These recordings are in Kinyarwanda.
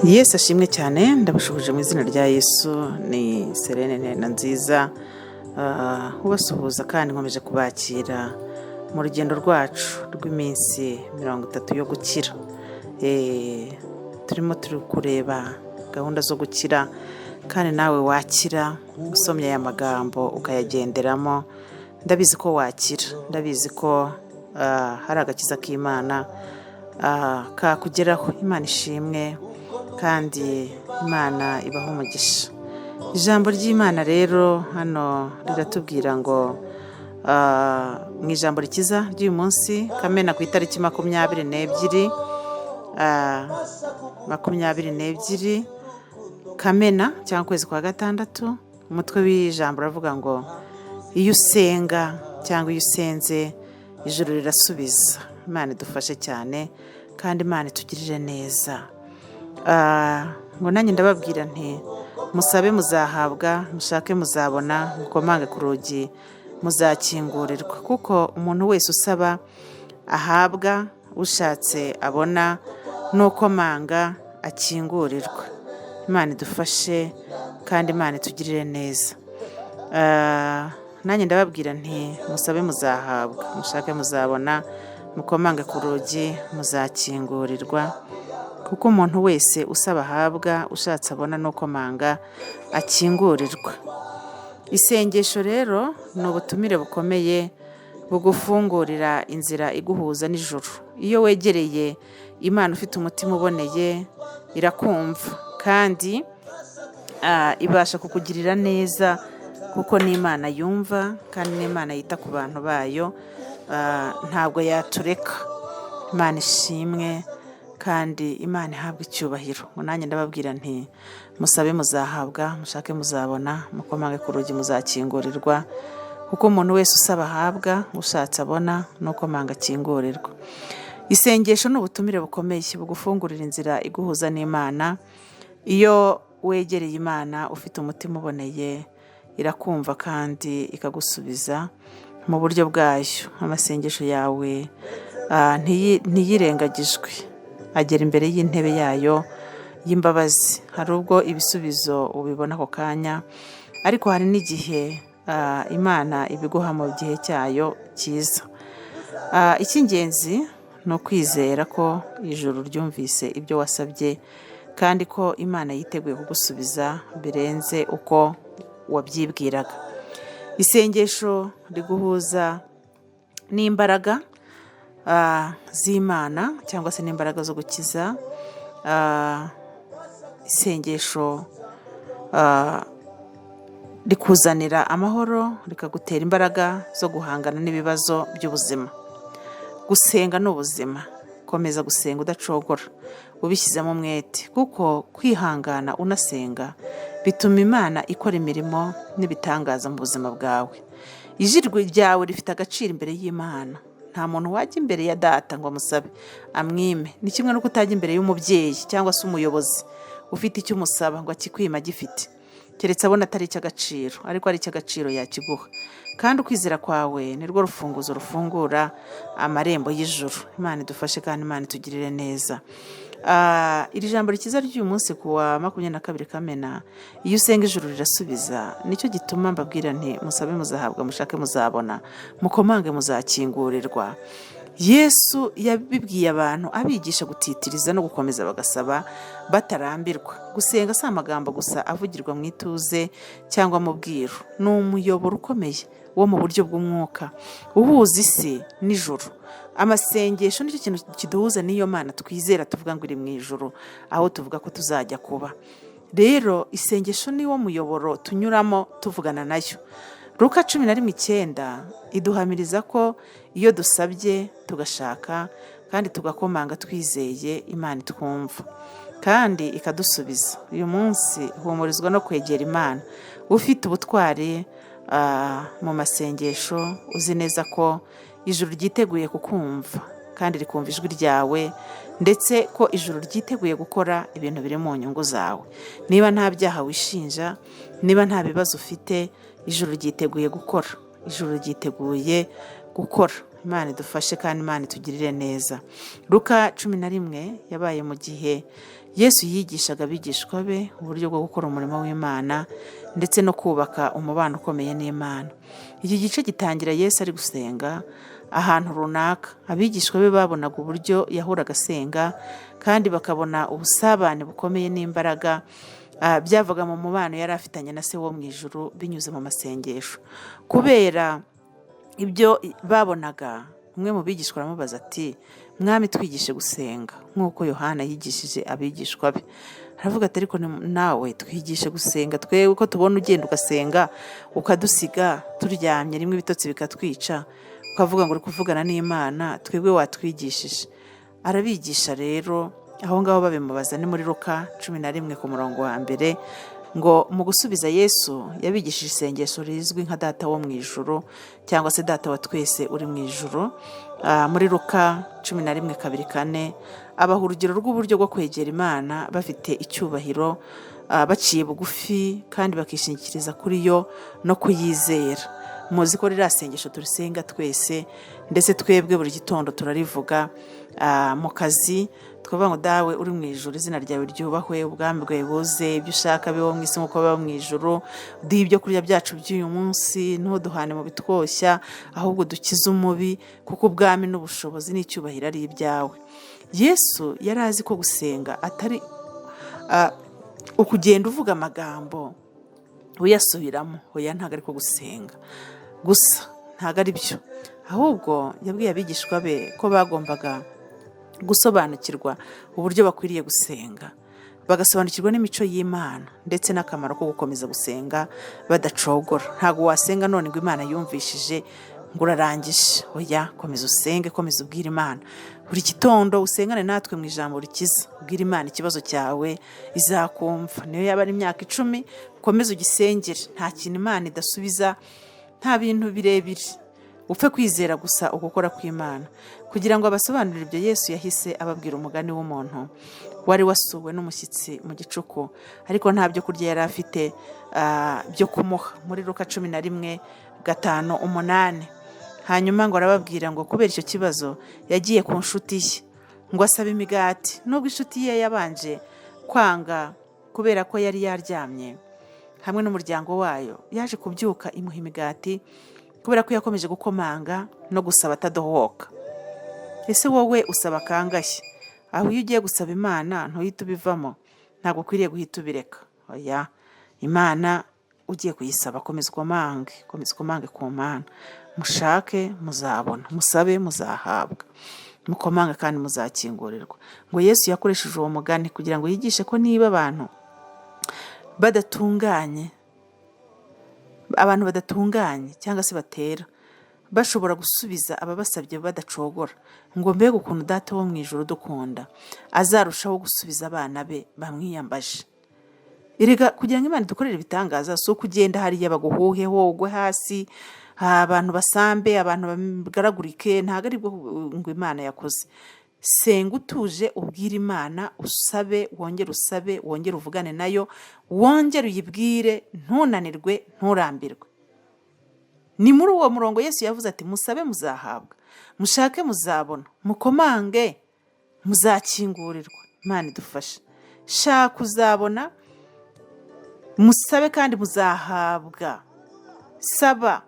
Yesu ashimwe cyane. Ndabashuhuje mu izina rya Yesu. Ni Serene Nena Nziza ubasuhuza, kandi nkomeje kubakira mu rugendo rwacu rw'iminsi 30 yo gukira. Turimo turi kureba gahunda zo gukira, kandi nawe wakira usomye aya magambo ukayagenderamo. Ndabizi ko wakira, ndabizi ko hari agakiza k'Imana kakugeraho. Imana ishimwe kandi Imana ibaho umugisha. Ijambo ry'Imana rero hano riratubwira ngo mu ijambo rikiza ry'uyu munsi, Kamena ku itariki 22, 22 Kamena cyangwa ukwezi kwa gatandatu, umutwe w'ijambo uravuga ngo: "Iyo usenga cyangwa iyo usenze, ijuru rirasubiza." Imana idufashe cyane kandi Imana itugirire neza. Ngo nanjye ndababwira nti: "Musabe muzahabwa, mushake muzabona, mukomange ku rugi muzakingurirwa. Kuko umuntu wese usaba ahabwa, ushatse abona, n'ukomanga akingurirwa." Imana idufashe kandi Imana itugirire neza. Nanjye ndababwira nti: "Musabe muzahabwa, mushake muzabona, mukomange ku rugi muzakingurirwa. Kuko umuntu wese usaba ahabwa, ushatse abona, n'ukomanga akingurirwa." Isengesho rero ni ubutumire bukomeye bugufungurira inzira iguhuza n'ijuru. Iyo wegereye Imana ufite umutima uboneye, irakumva kandi ibasha kukugirira neza, kuko ni Imana yumva kandi ni Imana yita ku bantu bayo. Ntabwo yatureka. Imana ishimwe kandi Imana ihabwe icyubahiro. Ngo nanjye ndababwira nti: "Musabe muzahabwa, mushake muzabona, mukomange ku rugi muzakingurirwa. Kuko umuntu wese usaba ahabwa, ushatse abona, n'ukomanga akingurirwa." Isengesho ni ubutumire bukomeye bugufungurira inzira iguhuza n'Imana. Iyo wegereye Imana ufite umutima uboneye, irakumva kandi ikagusubiza mu buryo bwayo. Amasengesho yawe ntiyirengagijwe, agera imbere y'intebe yayo y'imbabazi. Hari ubwo ibisubizo ubibona ako kanya, ariko hari n'igihe Imana ibiguha mu gihe cyayo cyiza. Icy'ingenzi ni ukwizera ko ijuru ryumvise ibyo wasabye, kandi ko Imana yiteguye kugusubiza birenze uko wabyibwiraga. Isengesho riguhuza n'imbaraga z'Imana cyangwa se n'imbaraga zo gukiza. Isengesho rikuzanira amahoro, rikagutera imbaraga zo guhangana n'ibibazo by'ubuzima. Gusenga ni ubuzima. Komeza gusenga udacogora, ubishyizemo umwete, kuko kwihangana unasenga bituma Imana ikora imirimo n'ibitangaza mu buzima bwawe. Ijwi ryawe rifite agaciro imbere y'Imana. Nta muntu wajya imbere ya Data ngo amusabe amwime. Ni kimwe n'uko utajya imbere y'umubyeyi cyangwa se umuyobozi ufite icyo umusaba ngo akikwime agifite, keretse abona atari icy'agaciro, ariko ari icy'agaciro yakiguha. Kandi ukwizera kwawe ni rwo rufunguzo rufungura amarembo y'ijuru. Imana idufashe kandi Imana itugirire neza. Iri jambo rikiza ry'uyu munsi ku wa 22 Kamena, iyo usenga ijuru rirasubiza. Nicyo gituma mbabwira nti: "Musabe muzahabwa, mushake muzabona, mukomange muzakingurirwa." Yesu yabibwiye abantu abigisha gutitiriza no gukomeza bagasaba batarambirwa. Gusenga si amagambo gusa avugirwa mu ituze cyangwa mu bwiru, ni umuyoboro ukomeye wo mu buryo bw'umwuka uhuza isi n'ijuru. Amasengesho nicyo kintu kiduhuza n'iyo Mana twizera, tuvuga ngo iri mu ijuru, aho tuvuga ko tuzajya kuba. Rero isengesho ni wo muyoboro tunyuramo tuvugana nayo. Luka 11:9 iduhamiriza ko iyo dusabye, tugashaka kandi tugakomanga twizeye, Imana itwumva kandi ikadusubiza. Uyu munsi humurizwa no kwegera Imana ufite ubutwari mu masengesho, uzi neza ko ijuru ryiteguye kukumva kandi rikumva ijwi ryawe, ndetse ko ijuru ryiteguye gukora ibintu biri mu nyungu zawe. Niba nta byaha wishinja, niba nta bibazo ufite, ijuru ryiteguye gukora, ijuru ryiteguye gukora. Imana idufashe kandi Imana itugirire neza. Luka 11 yabaye mu gihe Yesu yigishaga abigishwa be uburyo bwo gukora umurimo w'Imana ndetse no kubaka umubano ukomeye n'Imana. Iki gice gitangira Yesu ari gusenga ahantu runaka. Abigishwa be babonaga uburyo yahoraga asenga kandi bakabona ubusabane bukomeye n'imbaraga byavaga mu mubano yari afitanye na Se wo mu ijuru binyuze mu masengesho. Kubera ibyo babonaga, umwe mu bigishwa aramubaza ati: "Mwami, twigishe gusenga nk'uko Yohana yigishije abigishwa be." Aravuga ati: "Ariko nawe twigishe gusenga, twebwe ko tubona ugenda ugasenga ukadusiga turyamye, rimwe ibitotsi bikatwica, ukavuga ngo uri kuvugana n'Imana, twebwe watwigishije?" Arabigisha rero aho ngaho babimubaza. Ni muri Luka 11 ku murongo wa 1, ngo mu gusubiza Yesu yabigishije isengesho rizwi nka Data wo mu ijuru cyangwa se Data wa twese uri mu ijuru. Muri Luka 11 2 4, abaha urugero rw'uburyo bwo kwegera Imana bafite icyubahiro, baciye bugufi kandi bakishingikiriza kuri yo no kuyizera. Muzi ko ririya sengesho turisenga twese, ndetse twebwe buri gitondo turarivuga mu kazi, tukavuga ngo: "Dawe uri mu ijuru, izina ryawe ryubahwe, ubwami bwawe buze, ibyo ushaka bibeho mu isi nk'uko biba mu ijuru. Duhe ibyo kurya byacu by'uyu munsi, ntuduhane mu bitwoshya, ahubwo dukize umubi, kuko ubwami n'ubushobozi n'icyubahiro ari ibyawe." Yesu yari azi ko gusenga atari ukugenda uvuga amagambo uyasubiramo. Oya, ntabwo ari ko gusenga gusa, ntabwo ari byo. Ahubwo yabwiye abigishwa be ko bagombaga gusobanukirwa uburyo bakwiriye gusenga, bagasobanukirwa n'imico y'Imana ndetse n'akamaro ko gukomeza gusenga badacogora. Ntabwo wasenga none ngo Imana yumvishije ngo urarangije. Oya, komeza usenge, komeza ubwire Imana. Buri gitondo usengane natwe mu ijambo rikiza, ubwire Imana ikibazo cyawe, izakumva. Niyo yaba ari imyaka 10, ukomeze ugisengere. Nta kintu Imana idasubiza, nta bintu birebire, upfe kwizera gusa ugukora kw'Imana. Kugira ngo abasobanurire ibyo, Yesu yahise ababwira umugani w'umuntu wari wasuwe n'umushyitsi mu gicuku, ariko nta byo kurya yari afite byo kumuha, muri Luka 11 5 8. Hanyuma ngo arababwira ngo kubera icyo kibazo yagiye ku nshuti ye ngo asabe imigati. Nubwo inshuti ye yabanje kwanga kubera ko yari yaryamye hamwe n'umuryango wayo, yaje kubyuka imuha imigati kubera ko yakomeje gukomanga no gusaba atadohoka. Ese wowe usaba kangahe? Aho iyo ugiye gusaba Imana ntuhite ubivamo, ntabwo ukwiriye guhita ubireka. Oya, Imana ugiye kuyisaba, komeza ukomange, komeza ukomange ku Mana. Mushake muzabona, musabe muzahabwa, mukomange kandi muzakingurirwa. Ngo Yesu yakoresheje uwo mugani kugira ngo yigishe ko niba abantu badatunganye, abantu badatunganye cyangwa se batera, bashobora gusubiza ababasabye badacogora, ngo mbega ukuntu Data wo mu ijuru dukunda azarushaho gusubiza abana be bamwiyambaje. Erega kugira ngo Imana idukorere ibitangaza si uko ugenda hariya baguhuheho ugwe hasi, abantu basambe, abantu bagaragurike, ntabwo aribwo ngo Imana yakoze. Senga utuje, ubwire Imana, usabe, wongere usabe, wongere uvugane nayo, wongere uyibwire, ntunanirwe, nturambirwe. Ni muri uwo murongo Yesu yavuze ati: "Musabe muzahabwa, mushake muzabona, mukomange muzakingurirwa." Imana idufashe. Shaka uzabona, musabe kandi muzahabwa. Saba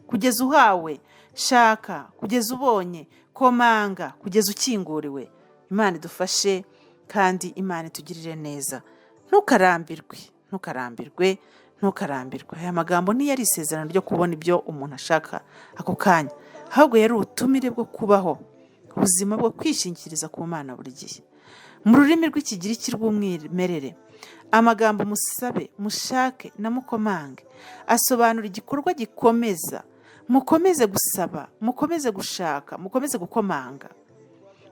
kugeza uhawe, shaka kugeza ubonye, komanga kugeza ukinguriwe. Imana idufashe kandi Imana itugirire neza. Ntukarambirwe, ntukarambirwe, ntukarambirwe. Aya magambo ntiyari isezerano ryo kubona ibyo umuntu ashaka ako kanya, ahubwo yari ubutumire bwo kubaho ubuzima bwo kwishingikiriza ku Mana buri gihe. Mu rurimi rw'Ikigiriki rw'umwimerere, amagambo "musabe", "mushake" na "mukomange" asobanura igikorwa gikomeza. Mukomeze gusaba, mukomeze gushaka, mukomeze gukomanga.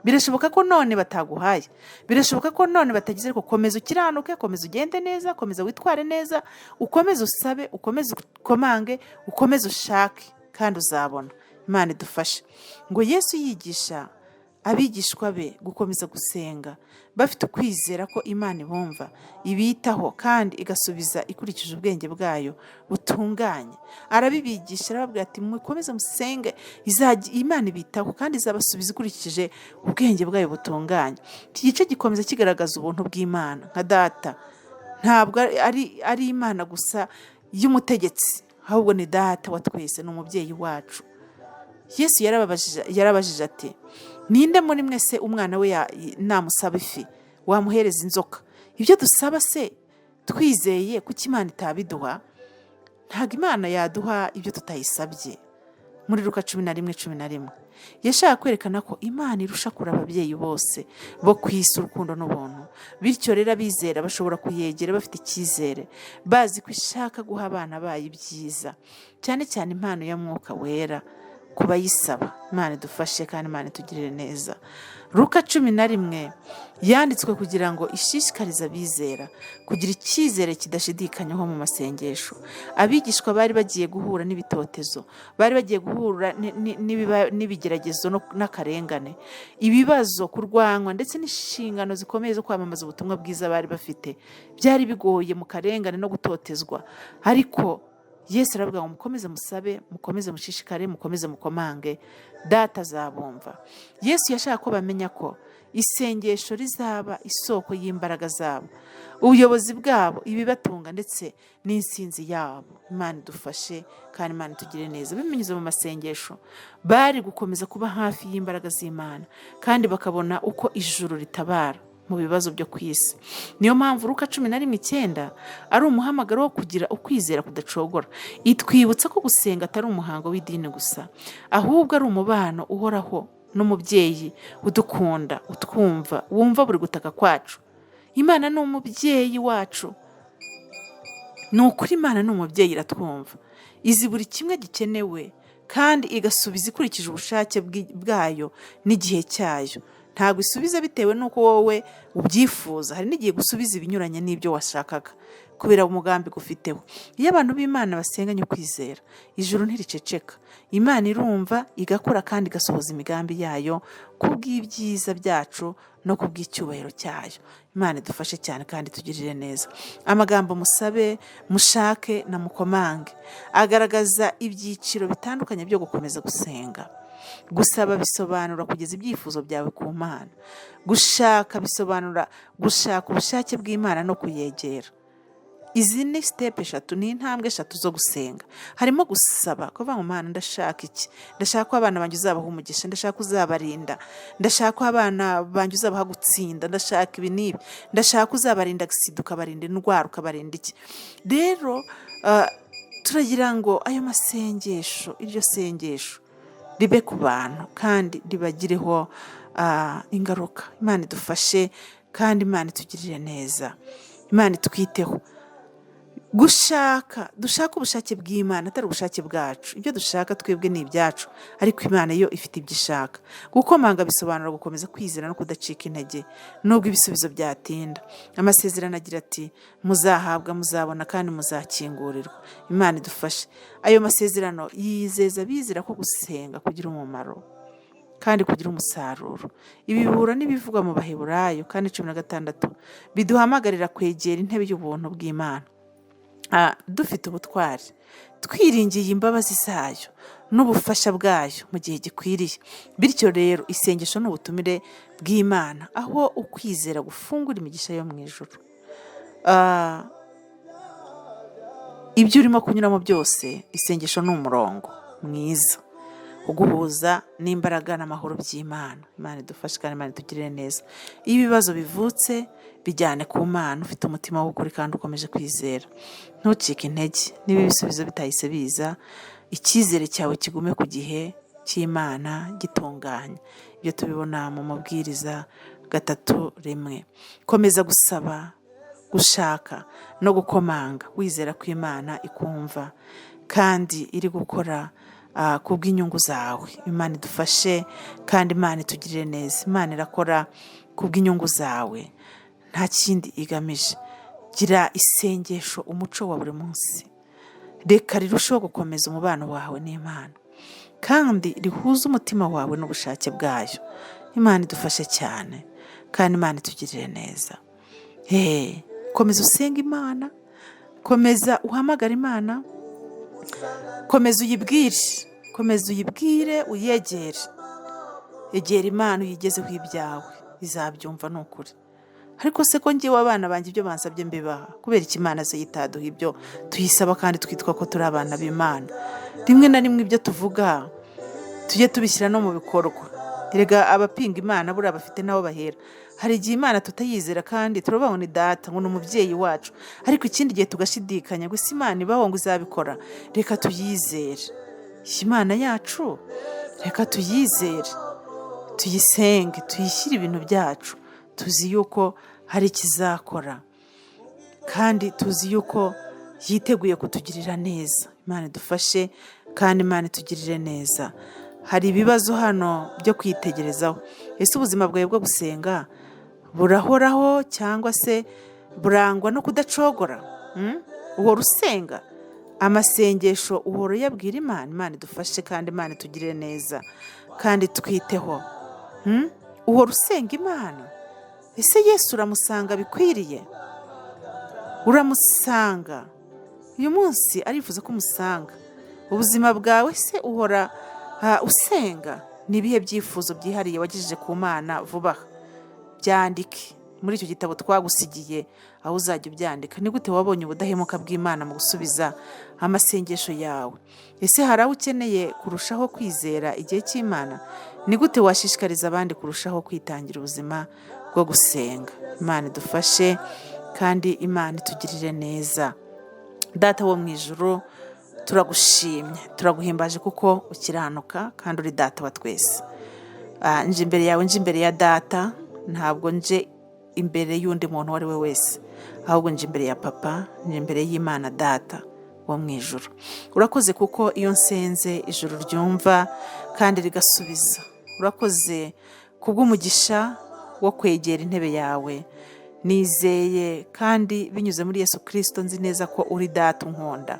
Birashoboka ko none bataguhaye, birashoboka ko none batagize, ariko komeza ukiranuke, komeza ugende neza, komeza witware neza, ukomeze usabe, ukomeze ukomange, ukomeze ushake kandi uzabona. Imana idufashe. Ngo Yesu yigisha Abigishwa be gukomeza gusenga bafite ukwizera ko Imana ibumva, ibitaho kandi igasubiza ikurikije ubwenge bwayo butunganye. Arabibigisha, arababwira ati: "Mukomeze musenge, Imana ibitaho kandi izabasubiza ikurikije ubwenge bwayo butunganye." Iki gice gikomeza kigaragaza ubuntu bw'Imana nka Data. Ntabwo ari Imana gusa y'umutegetsi, ahubwo ni Data wa twese, ni umubyeyi wacu. Yesu yarabajije ati: "Ninde muri mwe se umwana we namusaba ifi wamuhereza inzoka?" Ibyo dusaba se twizeye, kuki Imana itabiduha? Ntabwo Imana yaduha ibyo tutayisabye. Muri Luka 11:11, yashaka kwerekana ko Imana irusha kure ababyeyi bose bo ku isi urukundo n'ubuntu. Bityo rero, abizera bashobora kuyegera bafite icyizere, bazi ko ishaka guha abana bayo ibyiza, cyane cyane impano ya Mwuka Wera ku bayisaba. Imana idufashe kandi Imana itugirire neza. Luka 11 yanditswe kugira ngo ishishikarize abizera kugira icyizere kidashidikanywaho mu masengesho. Abigishwa bari bagiye guhura n'ibitotezo, bari bagiye guhura n'ibigeragezo n'akarengane, ibibazo, kurwanywa, ndetse n'inshingano zikomeye zo kwamamaza ubutumwa bwiza bari bafite. Byari bigoye mu karengane no gutotezwa, ariko Yesu aravuga ngo: "Mukomeze musabe, mukomeze mushishikare, mukomeze mukomange, Data azabumva." Yesu yashaka ko bamenya ko isengesho rizaba isoko y'imbaraga zabo, ubuyobozi bwabo, ibibatunga ndetse n'insinzi yabo. Imana idufashe kandi Imana itugire neza. Binyuze mu masengesho, bari gukomeza kuba hafi y'imbaraga z'Imana kandi bakabona uko ijuru ritabara mu bibazo byo ku isi. Niyo mpamvu Luka 11:9 ari umuhamagaro wo kugira ukwizera kudacogora. Itwibutsa ko gusenga atari umuhango w'idini gusa, ahubwo ari umubano uhoraho n'umubyeyi udukunda, utwumva, wumva buri gutaka kwacu. Imana ni umubyeyi wacu. Ni ukuri, Imana ni umubyeyi, iratwumva, izi buri kimwe gikenewe kandi igasubiza ikurikije ubushake bwayo n'igihe cyayo. Ntabwo isubiza bitewe n'uko wowe ubyifuza. Hari n'igihe gusubiza ibinyuranye n'ibyo washakaga kubera umugambi gufiteho. Iyo abantu b'Imana basenganye ukwizera, ijuru ntiriceceka. Imana irumva, igakora kandi igasohoza imigambi yayo ku bw'ibyiza byacu no ku bw'icyubahiro cyayo. Imana idufashe cyane kandi tugirire neza. Amagambo "musabe", "mushake" na "mukomange" agaragaza ibyiciro bitandukanye byo gukomeza gusenga. Gusaba bisobanura kugeza ibyifuzo byawe ku Mana. Gushaka bisobanura gushaka ubushake bw'Imana no kuyegera. Izi ni step eshatu, ni intambwe eshatu zo gusenga. Harimo gusaba, kuvuga ngo: "Mana, ndashaka iki? Ndashaka ko abana banjye uzabaha umugisha, ndashaka ko uzabarinda, ndashaka ko abana banjye uzabaha gutsinda, ndashaka ibi n'ibi, ndashaka ko uzabarinda sida, ukabarinda indwara, ukabarinda iki." Rero turagira ngo ayo masengesho, iryo sengesho ribe ku bantu kandi ribagireho ingaruka. Imana idufashe kandi Imana itugirire neza, Imana itwiteho. Gushaka, dushaka ubushake bw'Imana atari ubushake bwacu. Ibyo dushaka twebwe ni ibyacu, ariko Imana yo ifite ibyo ishaka. Gukomanga bisobanura gukomeza kwizera no kudacika intege nubwo ibisubizo byatinda. Amasezerano agira ati: "Muzahabwa, muzabona kandi muzakingurirwa." Imana idufashe. Ayo masezerano yizeza abizera ko gusenga kugira umumaro kandi kugira umusaruro. Ibi bihura n'ibivugwa mu Baheburayo 4:16, biduhamagarira kwegera intebe y'ubuntu bw'Imana dufite ubutwari, twiringiye imbabazi zayo n'ubufasha bwayo mu gihe gikwiriye. Bityo rero, isengesho ni ubutumire bw'Imana, aho ukwizera gufungura imigisha yo mu ijuru. Ibyo urimo kunyuramo byose, isengesho ni umurongo mwiza uguhuza n'imbaraga n'amahoro by'Imana. Imana idufashe kandi Imana itugirire neza. Iyo ibibazo bivutse, bijyane ku Mana ufite umutima w'ukuri kandi ukomeje kwizera. Ntucike intege niba ibisubizo bitahise biza. Icyizere cyawe kigume ku gihe cy'Imana gitunganye. Ibyo tubibona mu Mubwiriza 3:1. Komeza gusaba, gushaka no gukomanga, wizera ko Imana ikumva kandi iri gukora ku bw'inyungu zawe. Imana idufashe kandi Imana itugirire neza. Imana irakora ku bw'inyungu zawe, nta kindi igamije. Gira isengesho umuco wa buri munsi. Reka rirusheho gukomeza umubano wawe n'Imana kandi rihuze umutima wawe n'ubushake bwayo. Imana idufashe cyane kandi Imana itugirire neza. Komeza usenge Imana, komeza uhamagare Imana, komeza uyibwire, komeza uyibwire, uyegere. Egera Imana uyigezeho ibyawe, izabyumva ni ukuri. Ariko se ko ngewe abana banjye ibyo bansabye mbibaha, kubera iki Imana se itaduha ibyo tuyisaba kandi twitwa ko turi abana b'Imana? Rimwe na rimwe ibyo tuvuga tujye tubishyira no mu bikorwa. Erega abapinga Imana buriya bafite n'aho bahera. Hari igihe Imana tutayizera kandi turavuga ngo ni data, ngo ni umubyeyi wacu, ariko ikindi gihe tugashidikanya ngo ese Imana ibaho ngo izabikora? Reka tuyizere Imana yacu, reka tuyizere, tuyisenge, tuyishyire ibintu byacu. Tuzi yuko hari ikizakora kandi tuzi yuko yiteguye kutugirira neza. Imana idufashe kandi Imana itugirire neza. Hari ibibazo hano byo kwitegerezaho. Ese ubuzima bwawe bwo gusenga burahoraho cyangwa se burangwa no kudacogora? Uhora usenga amasengesho, uhora uyabwira Imana. Imana idufashe kandi Imana itugirire neza kandi twiteho. Uhora usenga Imana? Ese Yesu uramusanga bikwiriye? Uramusanga uyu munsi? Arifuza ko umusanga. Ubuzima bwawe se uhora usenga? Ni ibihe byifuzo byihariye wagejeje ku Mana vuba aha? Byandike muri icyo gitabo twagusigiye, aho uzajya ubyandika. Ni gute wabonye ubudahemuka bw'Imana mu gusubiza amasengesho yawe? Ese hari aho ukeneye kurushaho kwizera igihe cy'Imana? Ni gute washishikariza abandi kurushaho kwitangira ubuzima bwo gusenga? Imana idufashe kandi Imana itugirire neza. Data wo mu ijuru, turagushimye, turaguhimbaje kuko ukiranuka kandi uri Data wa twese. Nje imbere yawe, nje imbere ya Data, ntabwo nje imbere y'undi muntu uwo ari we wese, ahubwo nje imbere ya Papa, nje imbere y'Imana Data wo mu ijuru. Urakoze kuko iyo nsenze ijuru ryumva kandi rigasubiza. Urakoze kubw'umugisha wo kwegera intebe yawe. Nizeye kandi binyuze muri Yesu Kirisito nzi neza ko uri Data unkunda,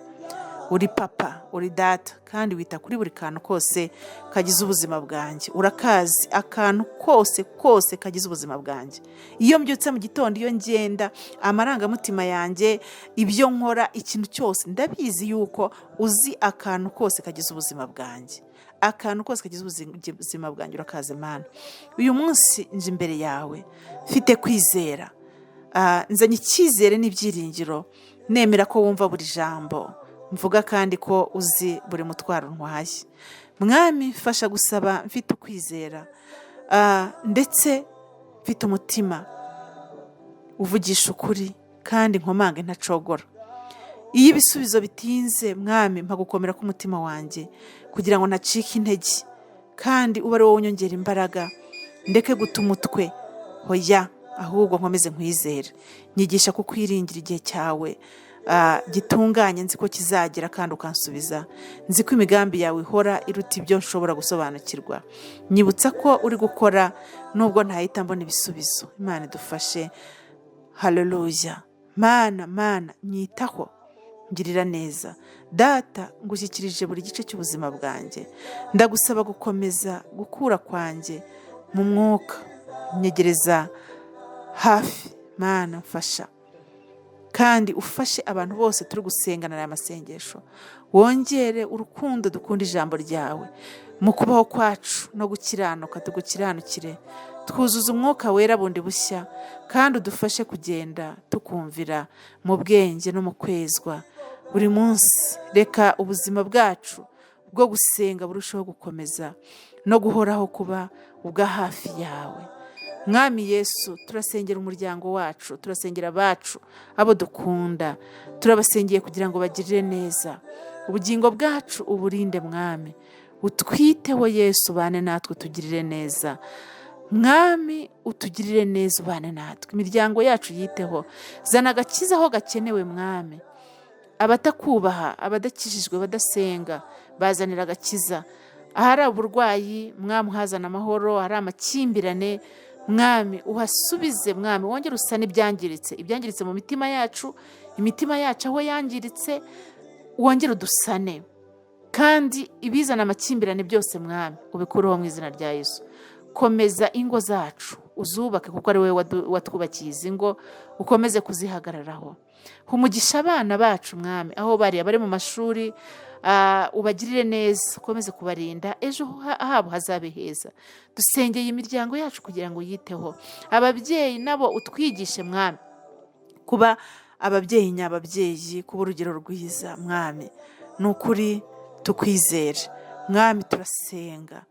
uri Papa, uri Data kandi wita kuri buri kantu kose kagize ubuzima bwanjye. Urakazi akantu kose kose kagize ubuzima bwanjye. Iyo mbyutse mu gitondo, iyo ngenda, amarangamutima yanjye, ibyo nkora, ikintu cyose, ndabizi yuko uzi akantu kose kagize ubuzima bwanjye. Akantu kose kagize ubuzima bwanjye urakazi, Mana. Uyu munsi nje imbere yawe mfite kwizera, nzanye icyizere n'ibyiringiro, nemera ko wumva buri jambo mvuga kandi ko uzi buri mutwaro ntwaye. Mwami, mfasha gusaba mfite ukwizera, ndetse mfite umutima uvugisha ukuri kandi nkomange ntacogora. Iyo ibisubizo bitinze, Mwami, mpa gukomera k'umutima wanjye kugira ngo ntacike intege, kandi ube ari wowe unyongera imbaraga, ndeke guta umutwe, hoya, ahubwo nkomeze nkwizere. Nyigisha kukwiringira igihe cyawe gitunganye, nzi ko kizagera kandi ukansubiza. Nzi ko imigambi yawe ihora iruta ibyo nshobora gusobanukirwa. Nyibutsa ko uri gukora nubwo ntahita mbona ibisubizo. Imana idufashe. Haleluya. Mana, Mana, nyitaho, ngirira neza. Data, ngushyikirije buri gice cy'ubuzima bwanjye. Ndagusaba gukomeza gukura kwanjye mu mwuka, nyegereza hafi. Mana, mfasha kandi ufashe abantu bose turi gusengana aya masengesho. Wongere urukundo dukunda ijambo ryawe mu kubaho kwacu no gukiranuka, tugukiranukire. Twuzuza Umwuka Wera bundi bushya kandi udufashe kugenda tukumvira mu bwenge no mu kwezwa buri munsi. Reka ubuzima bwacu bwo gusenga burusheho gukomeza no guhoraho kuba ubwa hafi yawe. Mwami Yesu, turasengera umuryango wacu, turasengera abacu, abo dukunda, turabasengeye kugira ngo bagirire neza. Ubugingo bwacu uburinde, Mwami. Utwiteho Yesu, ubane natwe, utugirire neza. Mwami, utugirire neza, ubane natwe, imiryango yacu yiteho. Zana agakiza aho gakenewe, Mwami. Abatakubaha, abadakijijwe, abadasenga, bazanira agakiza. Ahari uburwayi, Mwami, uhazana amahoro. Ahari amakimbirane, Mwami, uhasubize. Mwami, wongere usane ibyangiritse, ibyangiritse mu mitima yacu, imitima yacu aho yangiritse wongere udusane, kandi ibizana amakimbirane byose, Mwami, ubikureho mu izina rya Yesu. Komeza ingo zacu, uzubake, kuko ari wowe watwubakiye izi ngo, ukomeze kuzihagararaho. Umugisha abana bacu, Mwami, aho bari, abari mu mashuri, ubagirire neza, ukomeze kubarinda, ejo habo hazabe heza. Dusengeye imiryango yacu kugira ngo uyiteho. Ababyeyi nabo utwigishe, Mwami, kuba ababyeyi nyababyeyi, kuba urugero rwiza. Mwami, ni ukuri tukwizere. Mwami, turasenga,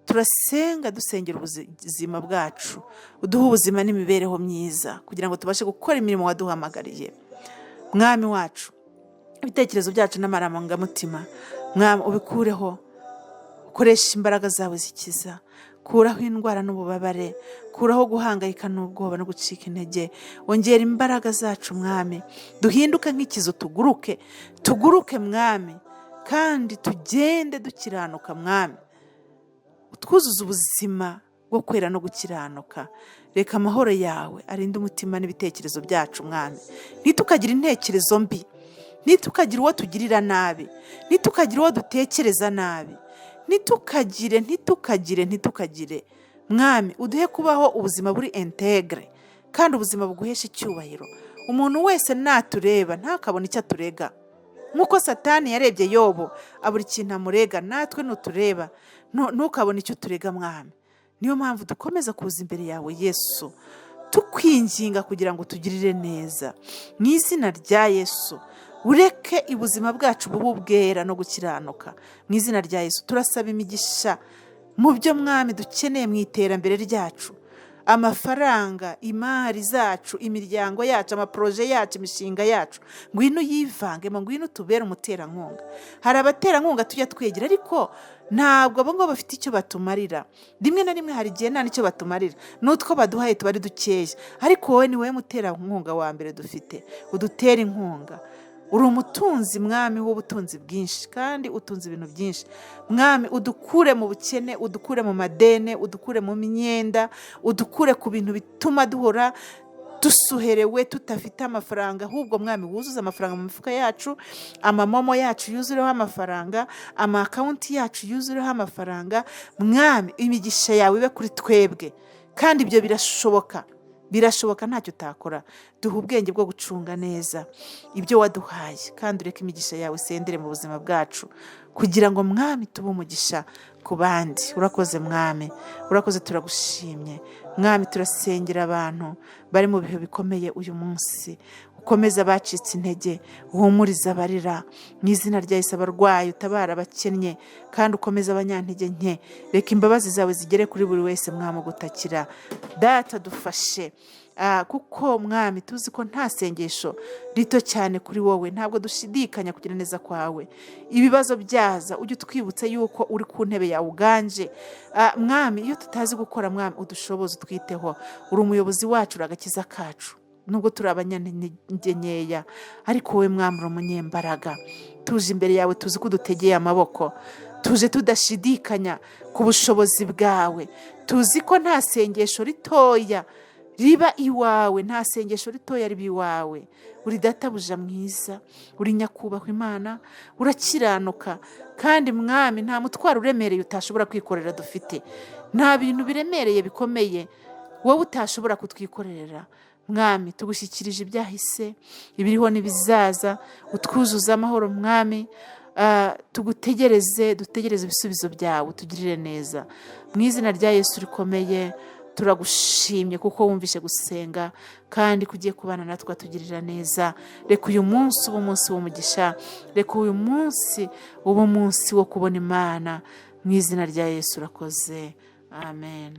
turasenga, dusengera ubuzima bwacu. Uduhe ubuzima n'imibereho myiza kugira ngo tubashe gukora imirimo waduhamagariye. Mwami wacu, ibitekerezo byacu n'amarangamutima, Mwami, ubikureho, ukoreshe imbaraga zawe zikiza. Kuraho indwara n'ububabare, kuraho guhangayika n'ubwoba no gucika intege. Wongera imbaraga zacu, Mwami, duhinduke nk'ikizu, tuguruke, tuguruke, Mwami, kandi tugende dukiranuka. Mwami, utwuzuze ubuzima bwo kwera no gukiranuka. Reka amahoro yawe arinde umutima n'ibitekerezo byacu. Mwami, ntitukagire intekerezo mbi, ntitukagire uwo tugirira nabi, ntitukagire uwo dutekereza nabi, ntitukagire, ntitukagire, ntitukagire. Mwami, uduhe kubaho ubuzima buri intègre kandi ubuzima buguhesha icyubahiro. Umuntu wese natureba ntakabone icyo aturega. Nk'uko Satani yarebye Yobo abura ikintu amurega, natwe nutureba ntukabone icyo uturega, Mwami. Niyo mpamvu dukomeza kuza imbere yawe, Yesu, tukwinginga kugira ngo tugirire neza. Mu izina rya Yesu, ureke ubuzima bwacu bube ubwera no gukiranuka. Mu izina rya Yesu, turasaba imigisha mu byo, Mwami, dukeneye mu iterambere ryacu: amafaranga, imari zacu, imiryango yacu, amaprojets yacu, imishinga yacu. Ngwino uyivangemo, ngwino utubere umuterankunga. Hari abaterankunga tujya twegera, ariko ntabwo abo ngabo bafite icyo batumarira. Rimwe na rimwe hari igihe nta n'icyo batumarira, n'utwo baduhaye tuba ari dukeya. Ariko wowe ni wowe muterankunga wa mbere dufite. Udutera inkunga. Uri umutunzi, Mwami, w'ubutunzi bwinshi, kandi utunze ibintu byinshi. Mwami, udukure mu bukene, udukure mu madene, udukure mu myenda, udukure ku bintu bituma duhora dusuherewe, tudafite amafaranga. Ahubwo, Mwami, wuzuze amafaranga mu mifuka yacu, amaMoMo yacu yuzureho amafaranga, ama accounts yacu yuzureho amafaranga. Mwami, imigisha yawe ibe kuri twebwe, kandi ibyo birashoboka, birashoboka, ntacyo utakora. Duha ubwenge bwo gucunga neza ibyo waduhaye, kandi ureke imigisha yawe isendere mu buzima bwacu kugira ngo, Mwami, tube umugisha ku bandi. Urakoze, Mwami, urakoze, turagushimye. Mwami, turasengera abantu bari mu bihe bikomeye uyu munsi. Ukomeze abacitse intege, uhumurize abarira. Mu izina rya Yesu, abarwayi, utabara abakennye, kandi ukomeze abanyantege nke. Reka imbabazi zawe zigere kuri buri wese, Mwami, ugutakira. Data, dufashe. Kuko, Mwami, tuzi ko nta sengesho rito cyane kuri wowe. Ntabwo dushidikanya kugira neza kwawe. Ibibazo byaza, ujye utwibutsa yuko uri ku ntebe yawe uganje. Mwami, iyo tutazi gukora, Mwami, udushoboze, utwiteho. Uri umuyobozi wacu, uri agakiza kacu. Nubwo turi abanyantege nkeya, ariko wowe, Mwami, uri umunyembaraga. Tuje imbere yawe, tuzi ko udutegeye amaboko. Tuje tudashidikanya ku bushobozi bwawe. Tuzi ko nta sengesho ritoya riba iwawe, nta sengesho ritoya riba iwawe. Uri databuja mwiza, uri nyakubahwa Imana, urakiranuka. Kandi, Mwami, nta mutwaro uremereye utashobora kwikorera dufite. Nta bintu biremereye bikomeye wowe utashobora kutwikorera. Mwami, tugushyikirije ibyahise, ibiriho n'ibizaza. Utwuzuze amahoro, Mwami. Tugutegereze, dutegereze ibisubizo byawe, utugirire neza. Mu izina rya Yesu rikomeye, turagushimye kuko wumvishe gusenga kandi kugiye kubana natwe atugirira neza. Reka uyu munsi ube umunsi w'umugisha, reka uyu munsi ube umunsi wo kubona Imana. Mu izina rya Yesu, urakoze, amen.